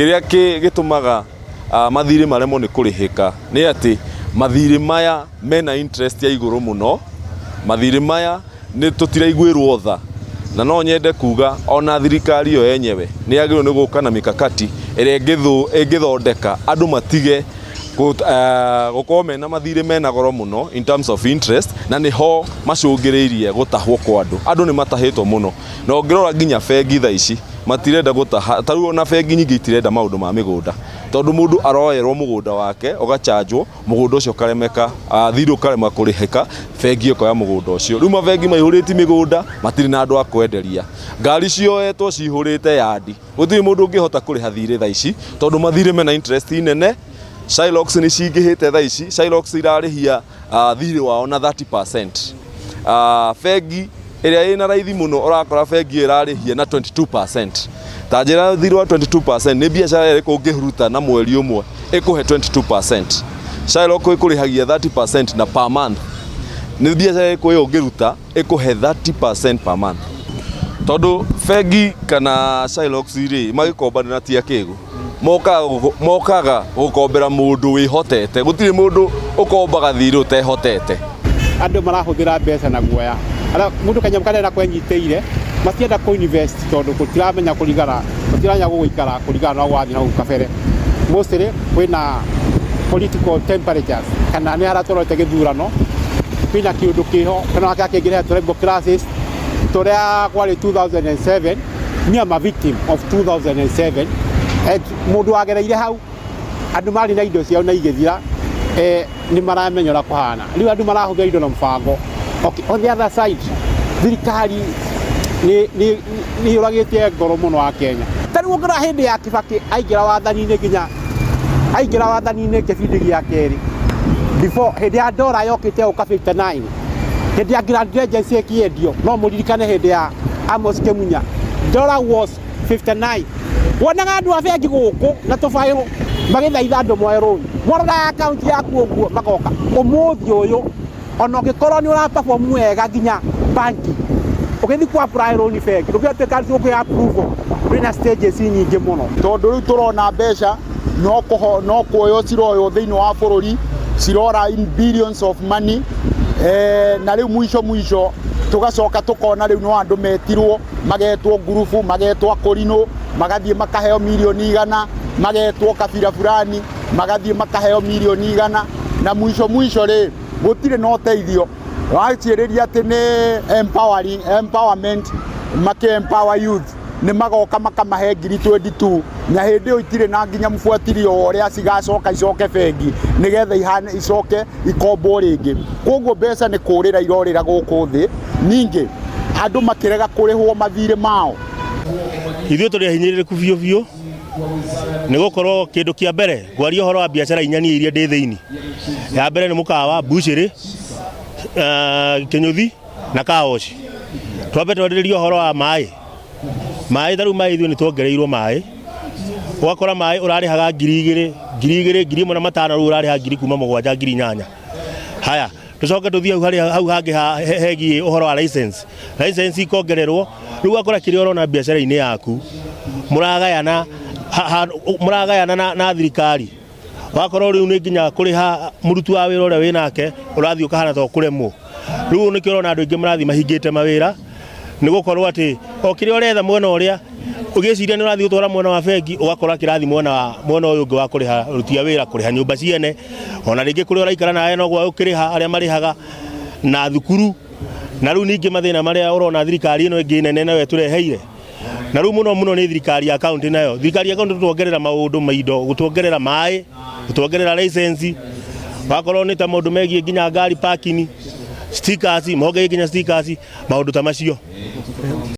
Kĩrĩa gĩtũmaga mathirĩ maremwo nĩ kũrĩhĩka nĩ atĩ mathirĩ maya mena interest ya igũrũ mũno. Mathirĩ maya nĩ tũtiraiguĩrwo tha, na no nyende kuga ona thirikari yo yenyewe nĩ yagĩrĩirwo nĩ gũka na mikakati ĩrĩa ĩngĩthondeka andũ matige gũkorwo mena mathirĩ mena goro mũno in terms of interest, na nĩho macũngĩrĩirie gũtahwo kwa andũ. Andũ nĩ matahĩtwo mũno, na ũngĩrora nginya bengi thaa ici matirenda gũtaha. Ta rĩu ona bengi nyingĩ itirenda maũndũ ma mĩgũnda, tondũ mũndũ aroerwo mũgũnda wake ũgachanjwo, mũgũnda ũcio ũkaremeka, thirĩ ũkarema kũrĩhĩka, bengi ĩkoya mũgũnda ũcio. Rĩu mabengi maihũrĩtie mĩgũnda, matirĩ na andũ a kwenderia. Ngari cioetwo cihũrĩte yandi, gũtirĩ mũndũ ũngĩhota kũrĩha thirĩ thaa ici, tondũ mathirĩ mena interest nene. Shylocks nĩ cingĩhĩte thaa ici. Shylocks irarĩhia thirĩ wao na 30%. Bengi ĩrĩa ĩna raithi mũno, ũrakora bengi ĩyo ĩrarĩhia na 22%. Ta njĩra, thirĩ wa 22% nĩ biacara ĩrĩkũ ũngĩruta na mweri ũmwe ĩkũhe 22%? Shylock ĩkũrĩhagia 30% na per month. Nĩ biacara ĩrĩkũ ĩyo ũngĩruta ĩkũhe 30% per month? Tondũ bengi kana Shylocks rĩ, magĩkombanĩra ti akĩgu, mokaga gũkombera mũndũ wĩhotete. Gũtirĩ mũndũ ũkombaga thirĩ ũtehotete. Andũ marahũthĩra mbeca na guoya. Ara mũndũ kanyamũ karĩa kwenyitĩire matienda kũ invest, tondũ gũtiramenya kũringana, gũtiramenya gũgũikara kũringana na gwathiĩ na hau kabere. Mostly kwĩna political temperatures, kana nĩ harĩa tũrorete gĩthurano, kwĩna kĩũndũ kĩho kana wakĩa kĩngĩrehe tribal clashes tũrĩa kwarĩ 2007. Me am a victim of 2007, and mũndũ wagereire hau, andũ marĩ na indo ciao na igĩthira, nĩ maramenya ũrĩa kũhana. Rĩu andũ marahũthĩra indo na mũbango. Okay, on the other side, thirikari nĩ yũragĩte ngoro mũno wa Kenya. Ta rĩu ũngĩrora hĩndĩ ya Kibaki aingĩra wathani-inĩ, nginya aingĩra wathani-inĩ kĩbindi gĩa kerĩ, before hĩndĩ ya ndora yokĩte gũka 59, hĩndĩ ya Grand Regency ĩkĩendio, no mũririkane hĩndĩ ya Amos Kimunya, dollar was 59. Wonaga andũ a bengi gũkũ na tũbaĩrũ magĩthaitha andũ moe rũni, morora akaunti yaku ũguo magoka. Ũmũthĩ ũyũ, ona ũngĩkorwo nĩ ũra perform wega nginya banki, ũgĩthiĩ ku apply loan bengi, ndũngĩtuĩka ũkĩ approve, kwĩna stages nyingĩ mũno. Tondũ rĩu tũrona mbeca no kũho no kuoywo ciroywo thĩinĩ wa bũrũri, cirora in billions of money, na rĩu mwisho mwisho tũgacoka tũkona rĩu no andũ metirwo, magetwo ngurubu, magetwo akũrinũ, magathiĩ makaheo mirioni 100, magetwo kabira fulani, magathiĩ makaheo mirioni 100, na mwisho mwisho rĩ, gũtirĩ na ũteithio. Waciĩrĩria atĩ nĩ empowering, empowerment, makĩ empower youth, nĩ magoka makamahe ngiri 22, na hĩndĩ ĩyo itirĩ na nginya mũbuatilio wa ũrĩa cigacoka icoke bengi nĩgetha ihane icoke ikombwo rĩngĩ. Koguo mbeca nĩ kũrĩra irorĩra gũkũ thĩ, ningĩ andũ makĩrega kũrĩhwo mathirĩ mao. Ithuĩ tũrĩ ahinyĩrĩrĩku biũ biũ, nĩ gũkorwo kĩndũ kĩa mbere ngwaria ũhoro wa biacara inya niĩ iria ndĩ thĩinĩ. Ya mbere nĩ mũkawa, mbucĩrĩ, kĩnyũthi na kawoci. Twambe twarĩrĩrie ũhoro wa maĩ. Maĩ, ta rĩu maĩ, ithuĩ nĩ tuongereirwo maĩ, ũgakora maĩ ũrarĩhaga 2000, 2000, 1500, rĩu ũrarĩha ngiri kuma 7, 8000. Haya, tũcoke tũthiĩ hau harĩa hau hangĩ hegiĩ ũhoro wa license. License ikongererwo, rĩu ũgakora kĩrĩa ũrona biacara-inĩ yaku mũragayana mũragayana na thirikari. Wakorwo rĩu nĩ nginya kũrĩha mũruti wa wĩra ũrĩa wĩnake, ũrathiĩ ũkahana ta ũkũremwo. Rĩu nĩkĩo ũrona andũ aingĩ marathiĩ mahingĩte mawĩra, nĩ gũkorwo atĩ o kĩrĩa ũretha mwena ũrĩa ũgĩciria nĩ ũrathiĩ gũtwara mwena wa bengi, ũgakora kĩrathiĩ mwena wa mwena ũyũ ũngĩ wa kũrĩha aruti a wĩra, kũrĩha nyũmba ciene, ona rĩngĩ kũrĩa ũraikara nawe no gwa ũkĩrĩha arĩa marĩhaga na thukuru. Na rĩu ningĩ mathĩna marĩa ũrona thirikari ĩno ĩngĩ nene nayo ĩtũreheire, na rĩu mũno mũno nĩ thirikari ya kaunti. Nayo thirikari ya kaunti gũtuongerera maũndũ ma indo, gũtuongerera maĩ, gũtuongerera license, wakorwo nĩ ta maũndũ megiĩ nginya ngari parking, stickers, mongerere nginya stickers, maũndũ ta macio.